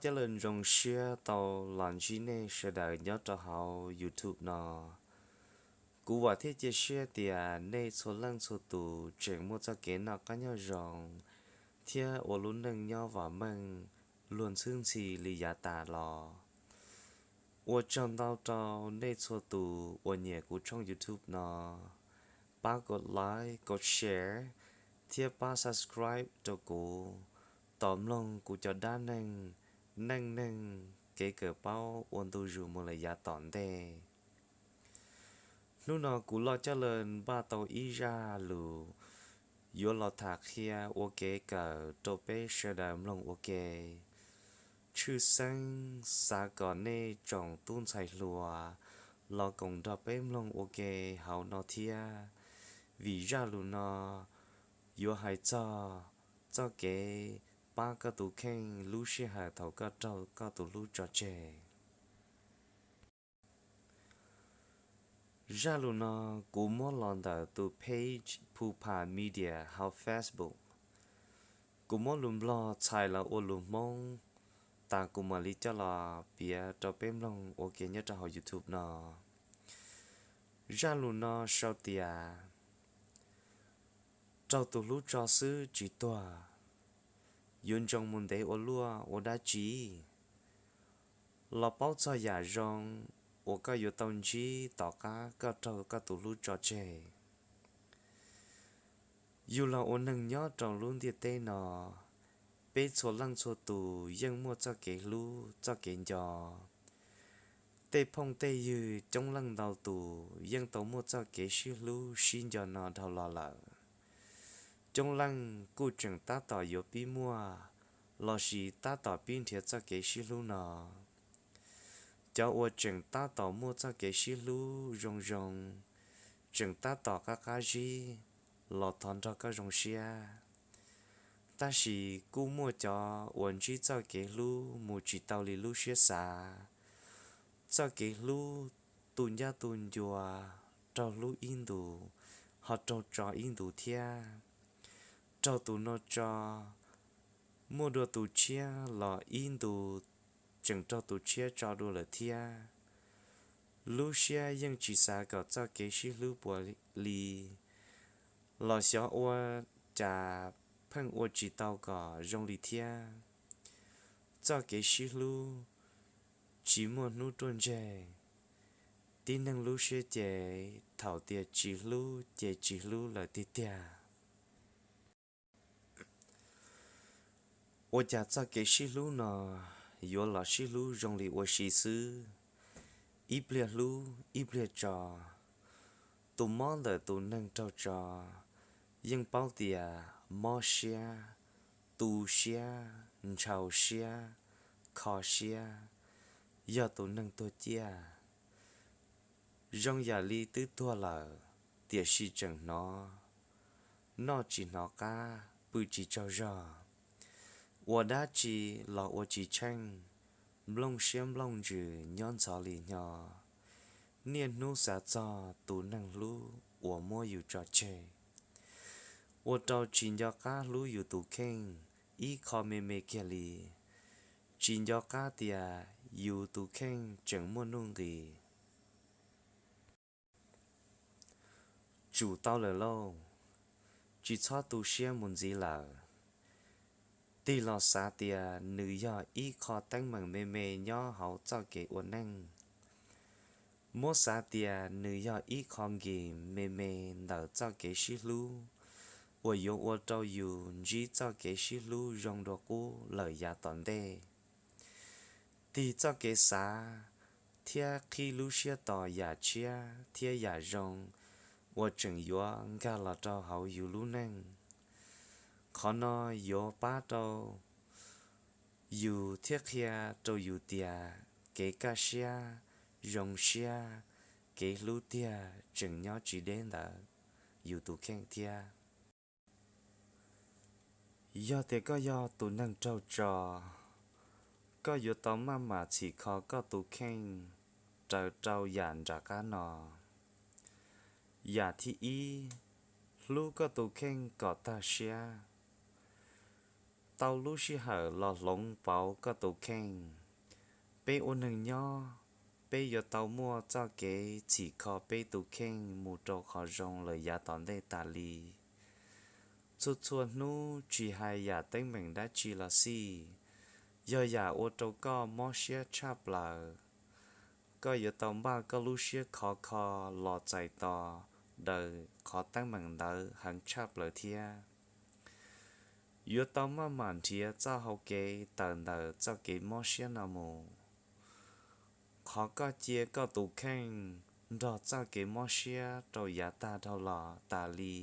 Coj lawm, zoo siab tau los ntsib nej sawv daws nyob rau hauv YouTube no. Kuv vam thiab cia siab tias nej txhua leej txhua tus tseem muaj txoj kev noj qab nyob zoo thiab ua lub neej nyob vam meej luag ntxhwb ntxhi li yav tas los. Ua tsaug ntau rau nej txhua tus uas nyiam kuv tshooj YouTube no. Pab kom like, kom share thiab pab subscribe rau kuv, tos mloog kuv cov dab neeg, neej neeg, kev kawm paub ua ntu zus mus lawm yav tom ntej. Hnub no kuv Loj Coj Lawm npaj tau ib zaj lus yuav los tham qhia ua kev kawm rau peb sawv daws mloog ua ke. Tshwj xeeb xav kom nej tsoom tub ntxhais hluas los koom nrog peb mloog ua ke hauv no thiab, vim zaj lus no yuav hais txog txoj kev pab koj tus kheej lub sij hawm thaum koj raug koj tus hlub tso tseg. Zaj lus no kuv muab los ntawm tus page Phu Pha Media hauv Facebook. Kuv muab lus Nplog txhais los ua lus Hmoob tas kuv mam li coj los piav rau peb mloog ua ke nyob rau hauv YouTube no. Zaj lus no sau tias, raug tus hlub tso xwb tsis tuag, yuav ntsoov mus ntev ua luaj ua dab tsi los paub txog yam zoo uas koj yuav tau ntsib tom qab koj raug koj tus hlub tso tseg. Yus los ua neeg nyob rau lub ntiaj teb no, peb txhua leej txhua tus yeej muaj txoj kev hlub txoj kev nco. Tej phooj tej ywg coob leej ntau tus yeej tau muaj txoj kev sib hlub sib nco no dhau los lawm. Coob leej kuj tseem tab tom yuav pib muaj lossis tab tom pib nrhiav txoj kev sib hlub no. Cov uas tseem tab tom muaj txoj kev sib hlub zoo zoo, tseem tab tom qab qab zib los thov nrog koj zoo siab. Tab sis kuj muaj cov uas ntsib txoj kev hlub mus tsis tau li lub siab xav. Txoj kev hlub tu ncab tu ncua, raug hlub ib ntus, ho raug tso ib ntus thiab. Raug tus no tso, muaj dua tus tshiab los ib ntus tseem raug tus tshiab tso dua lawm thiab. Lub siab yeej tsis xav kom txoj kev sib hlub puas li, los xyov ua cas pheej ua tsis tau kom zoo li thiab. Txoj kev sib hlub tsis muaj hnub ruaj ntseg, tib neeg lub siab ces thaum tias tsis hlub ces tsis hlub lawm tiag tiag. Ua cas txoj kev sib hlub no yuav los sib hlub zoo li ua si xwb, ib pliag hlub ib pliag tso. Tus mob ntawm tus neeg raug tso yeej paub tias mob siab, tu siab, ntshaus siab, kho siab, yog tus neeg tuag ciaj. Zoo yam li twb tuag lawm, tiam sis tseem hnov, noj tsis hnov qab, pw tsis tsaug zog, ua dab tsi los ua tsis tsheej, nplooj siab nplooj ntsws nyob ntxhov li hnyo. Niaj hnub xav txog tus neeg hlub uas muab yus tso tseg, ua rau tsis nco qab hlub yus tus kheej ib qho me me kiag li, tsis nco qab tias yus tus kheej tseem muaj nuj nqis. Tsum tau lawm lauj, tsis txhob tu siab mus ntxiv lawm. Tig los xav tias nws yog ib qho teeb meem me me nyob hauv txoj kev ua neej. Muab xav tias nws yog ib qho game me me ntawm txoj kev sib hlub uas yuav ua rau yus ntsib txoj kev sib hlub zoo dua qub lawm yav tom ntej. Tig txoj kev xav thiab qhib lub siab tos yam tshiab thiab yam zoo uas tseem yuav nkag los rau hauv yus lub neej. Qhov no yuav pab rau yus thiab qhia rau yus tias kev kaj siab, zoo siab, kev hlub tiag tseem nyob tsis deb ntawm yus tus kheej thiab. Yog tias koj yog tus neeg raug tso, koj yuav tau maj mam txhim kho koj tus kheej raws rau yam nram qab no. Yam thib ib, hlub koj tus kheej kom tag siab. tau lub sij hawm los hloov pauv koj tus kheej. Peb ua neeg nyob, peb yuav tau muaj txoj kev txhim kho peb tus kheej mus rau qhov zoo lawm yav tom ntej tas li. Txhua txhua hnub tsis hais yam teeb meem dab tsi los xij, yog yam ua rau koj mob siab tshaj plaws, koj yuav tau npaj koj lub siab khov kho los txais tos daws qhov teeb meem ntawd heev tshaj plaws thiab. Yuav tau maj mam nrhiav txoj hau kev tawm ntawm txoj kev mob siab no mus. Qhov koj cia koj tus kheej nrog txoj kev mob siab rau yav tag dhau los tas li,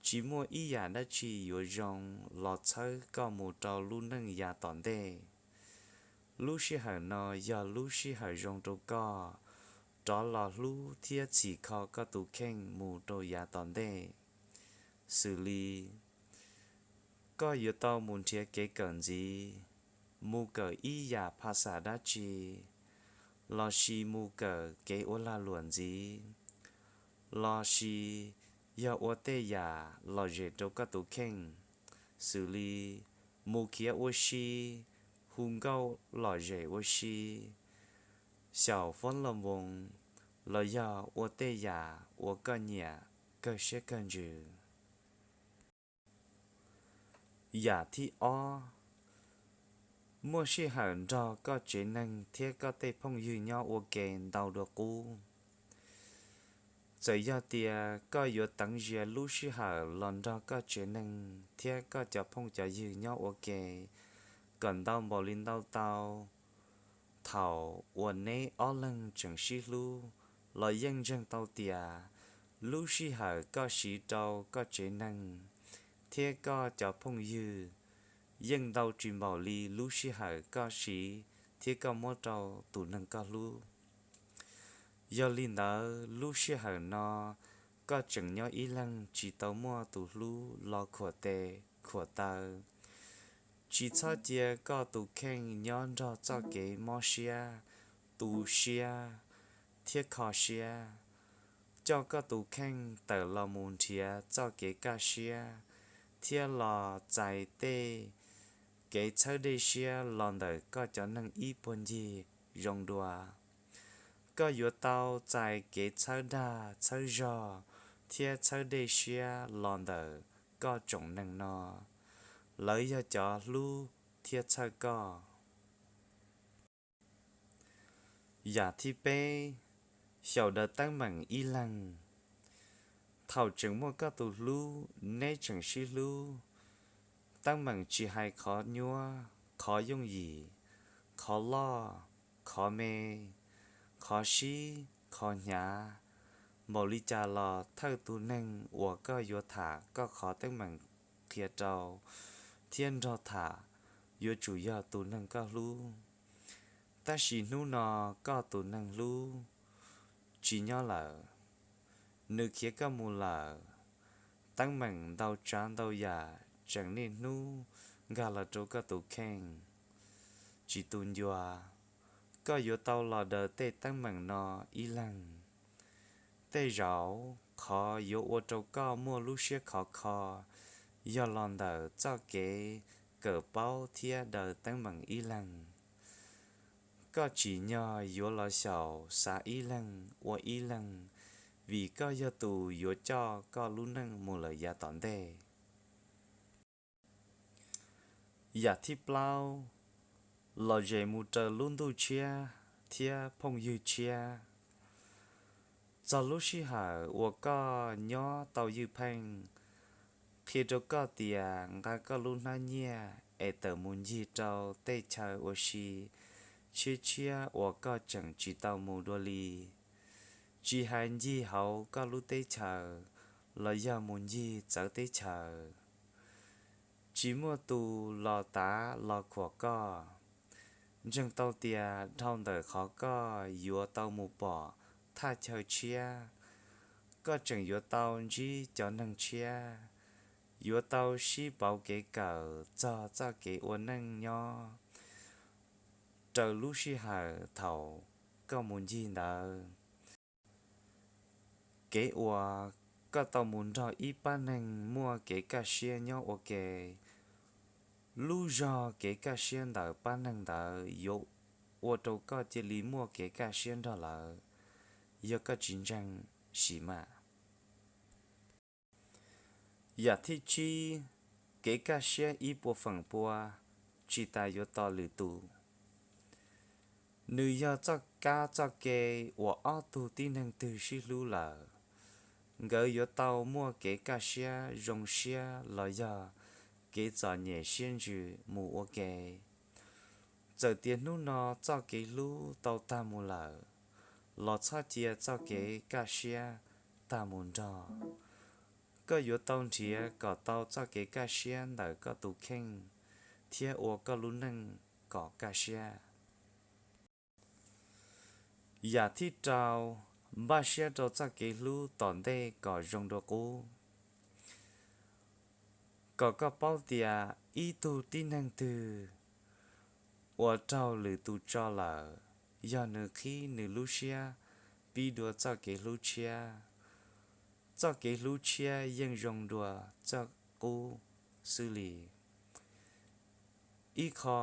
tsis muaj ib yam dab tsi yuav zoo los txhawb koj mus rau lub neej yav tom ntej. Lub sij hawm no yog lub sij hawm zoo rau koj rov los hlub thiab txhim kho koj tus kheej mus rau yav tom ntej. Xws li, koj yuav tau mus nrhiav kev kawm ntxiv, mus kawm ib yam phas xas dab tsi, los sis mus kawm kev ua lag luam ntxiv, los sis yog ua tej yam lom zem rau koj tus kheej, xws li mus khiav ua si, hu nkauj lom zem ua si, xyaum foob loo voos, los yog ua tej yam uas koj nyiam kawg siab kawg ntsws. Yam thib ob, muaj sij hawm nrog koj tsev neeg thiab koj tej phooj ywg nyob ua ke ntau dua qub. Txawm yog tias koj yuav teev zias lub sij hawm los nrog koj tsev neeg thiab koj cov phooj cov ywg nyob ua ke kom ntau npaum li ntau tau, thaum uas neb ob leeg tseem sib hlub los yeej ntseeg tau tias lub sij hawm koj siv rau koj tsev neeg thiab koj cov phooj ywg yeej ntau tsis npaum li lub sij hawm koj siv thiab koj muab rau tus neeg koj hlub. Yog li ntawd, lub sij hawm no koj tseem nyob ib leeg tsis tau muaj tus hlub los khuam tes khuam taw. Tsis txhob cia koj tus kheej nyob nrog txoj kev mob siab, tu siab thiab kho siab. Coj koj tus kheej tawm los mus nrhiav txoj kev kaj siab thiab los txais tej kev txhawb dej siab los ntawm koj cov neeg ib puag ncig zoo dua. Koj yuav tau txais kev txhawb dag txhawb zog thiab txhawb dej siab los ntawm koj tsoom neeg no. Lawv yog cov hlub thiab txhawj koj. Yam thib peb, xyaum daws teeb meem ib leeg. Thaum tseem muaj koj tus hlub, neb tseem sib hlub, teeb meem tsis hais qhov nyuaj qhov yooj yim, qhov loj qhov me, qhov sib qhov hnyav, npaum li cas los thawj tus neeg uas koj yuav tham koj qhov teeb meem qhia rau thiab nrog tham yuav tsum yog tus neeg koj hlub. Tab sis hnub no koj tus neeg hlub tsis nyob lawm, nws khiav koj mus lawm. Teeb meem ntau tsav ntau yam tseem niaj hnub nkag los rau koj tus kheej tsis tu ncua. Koj yuav tau los daws tej teeb meem no ib leeg. Tej zaum qhov yuav ua rau koj muaj lub siab khov kho yog los ntawm txoj kev kawm paub thiab daws teeb meem ib leeg. Koj tsim nyog yuav los xyaum xav ib leeg ua ib leeg, vim koj yog tus yuav coj koj lub neej mus lawm yav tom ntej. Yam thib plaub, lom zem mus raws lub ntuj tshiab thiab phooj ywg tshiab. Txog lub sij hawm uas koj nyob tau ywj pheej, qhia rau koj tias nqa koj lub hnab nyiaj es tawm mus ncig rau tej chaw ua si tshiab tshiab uas koj tseem tsis tau mus dua li. Tsis hais ncig hauv koj lub teb chaws los yog mus ncig txawv teb chaws, tsis muaj tus los tav los khuam koj. Ntseeg tau tias dhau ntawm qhov koj yuav tau mus pom thaj chaw tshiab, koj tseem yuav tau ntsib cov neeg tshiab, yuav tau sib pauv kev kawm txog txoj kev ua neej nyob raws lub sij hawm thaum koj mus ncig ntawd. Kev uas koj tau mus nrog ib pab neeg muaj kev kaj siab nyob ua ke, Lub zog kev kaj siab ntawm pab neeg ntawd yuav ua rau koj cia li muaj kev kaj siab nrog lawv, yog koj tsis ntseeg, sim mam. Yam thib tsib, kev kaj siab ib puas feem pua tsis tas yuav tos lwm tus. Nws yog txoj kab txoj ke uas ob tug tib neeg twg sib hlub lawm, nkawd yuav tau muaj kev kaj siab zoo siab los yog kev txom nyem siab ntsws mus ua ke. Txawm tias hnub no txoj kev hlub tau tag mus lawm, los txhob cia txoj kev kaj siab tag mus nrog. Koj yuav tau nrhiav kom tau txoj kev kaj siab ntawm koj tus kheej thiab ua koj lub neej kom kaj siab. Yam thib rau, npaj siab rau txoj kev hlub tom ntej kom zoo dua qub. Kom koj paub tias ib tug tib neeg twg uas raug lwm tus tso lawm, yog nws qhib nws lub siab pib dua txoj kev hlub tshiab. Txoj kev hlub tshiab yeej zoo dua txoj qub xwb li. Ib qho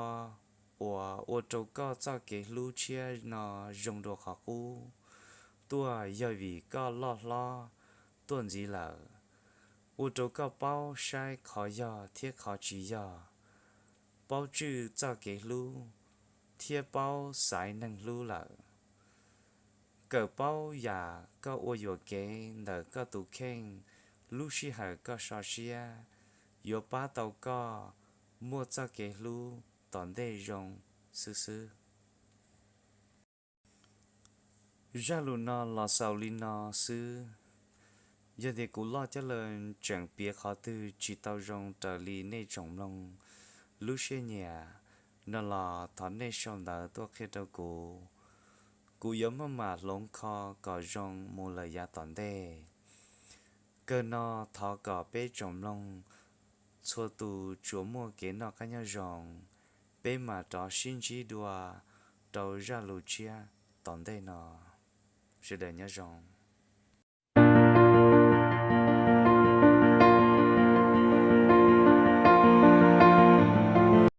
uas ua rau koj txoj kev hlub tshiab no zoo dua qhov qub tuaj yog vim koj loj hlob tuaj ntxiv lawm, ua rau koj paub saib qhov yog thiab qhov tsis yog, paub tswj txoj kev hlub, thiab paub xaiv neeg hlub lawm. Kawm paub yam koj ua yuam kev ntawm koj tus kheej lub sij hawm koj so siab, yuav pab tau koj muaj txoj kev hlub tom ntej zoo xwb xwb. Zaj lus no los xaus li no xwb. Yog tias kuv Loj Cab Laws tseem piav qhov twg tsis tau zoo raws li nej tsoom mloog lub siab nyiam no los thov nej sau ntawv tuaj qhia rau kuv. Kuv yuav maj mam hloov kho kom zoo mus lawm yav tom ntej. Kawg no thov kom peb tsoom mloog txhua tus tsuas muaj kev noj qab nyob zoo, peb mam rov sib ntsib dua rau zaj lus tshiab tom ntej no. Sawv daws nyob zoo.